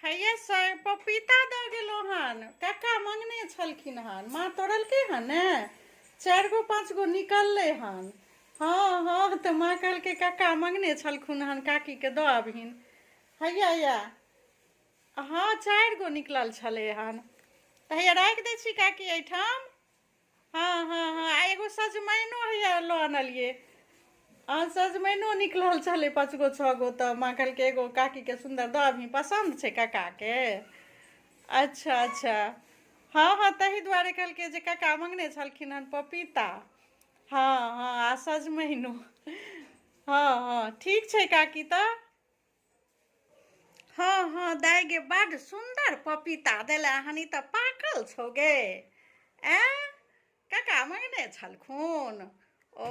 हैया से पपीता दऽ गेलहुँ हन, कक्का मङ्गने छलखिन हन, माँ तोड़लकै हन ने, 4 गो 5 गो निकललै हन। हँ हँ, तऽ माँ कहलकै कक्का मङ्गने छलखुन हन, काकीके दऽ अबहिन। हैया हैया, हँ, 4 गो निकलल छलै हन, तऽ हैया राखि दै छी काकी एहिठाम। हँ हँ हँ, आ एगो सजमैनो हैया लऽ अनलियै। आ सजमैनो निकलल छलै 5 गो 6 गो, तऽ माँ कहलकै एगो काकीके सुन्दर दऽ अबही, पसन्द छै काकाके। अच्छा अच्छा, हँ हँ, ताहि दुआरे कहलकै जे काका मङ्गने छलखिन हन पपीता, हँ हँ, आ सजमैनो। हँ हँ, ठीक छै काकी। तऽ हँ हँ दाइ गे, बड्ड सुन्दर पपीता देले हन, ई तऽ पाकल छौ गे। ऐं, काका मङ्गने छलखुन? ओ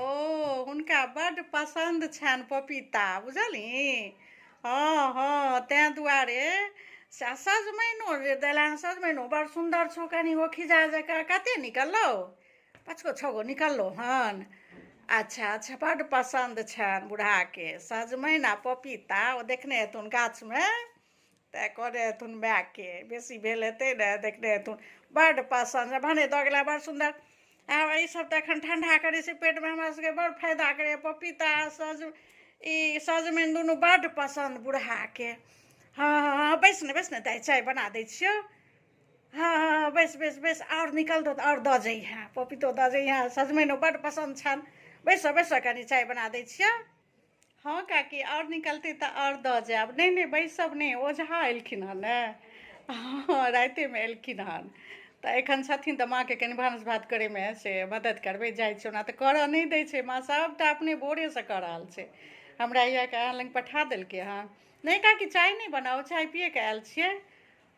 हुनका बड्ड पसन्द छनि पपीता, बुझलही? हँ हँ, तेँ दुआरे से। आ सजमैनो जे देले हन, सजमैनो बड़ सुन्दर छौ, कनि ओ खिजा जकाँ। कते निकललौ? 5 गो 6 गो निकललौ हन। अच्छा अच्छा, बड्ड पसन्द छनि बूढ़ाके सजमनि आ पपीता। ओ देखने हेथुन गाछमे तऽ कहने हेथुन मायके, बेसी भेल हेतै ने, देखने हेथुन, बड्ड पसन्द भने दऽ गेला, बड़ सुन्दर। आब एहिसभ तऽ एखन ठण्डा करै छै पेटमे, हमरा सबके बड़ फायदा करैए पपीता आ सज ई सजमनि दुनू, बड्ड पसन्द बूढ़ाके। हँ हँ हँ, बैस ने, बैस ने दाइ, चाय बना दै छियौ। हँ हँ, बैस बैस बैस, आओर निकलतौ तऽ आओर दऽ जइहेँ, पपीतो दऽ जइहेँ, सजमनिओ बड्ड पसन्द छनि। बैसऽ बैसऽ, कनि चाय बना दै छियौ। हँ काकी, आओर निकलतै तऽ आओर दऽ जायब। नहि नहि, बैसब नहि, ओझा एलखिन हँ ने। हँ, रातिमे एलखिन हन तऽ एखन छथिन, तऽ माँके कनि भानस भात करैमे से मदति करबै। जाइ छी, ओना तऽ करऽ नहि दै छै माँ, सभटा अपने भोरेसँ कऽ रहल छै, हमरा इएहके अहाँ लग पठा देलकै हँ। नहि काकी, चाय नहि बनाउ, चाय पियैके आयल छियै।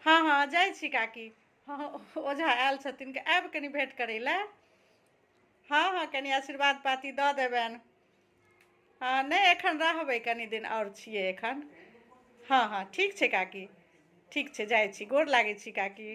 हँ हँ, जाइ छी काकी। हँ, ओझा आयल छथिन, आयब कनि भेँट करै लए। हँ हँ, कनि आशीर्वाद पाती दऽ देबनि। हँ, नहि, एखन रहबै कनि दिन आओर छियै एखन। हँ हँ, ठीक छै काकी, ठीक छै, जाइ छी, गोर लागै छी काकी।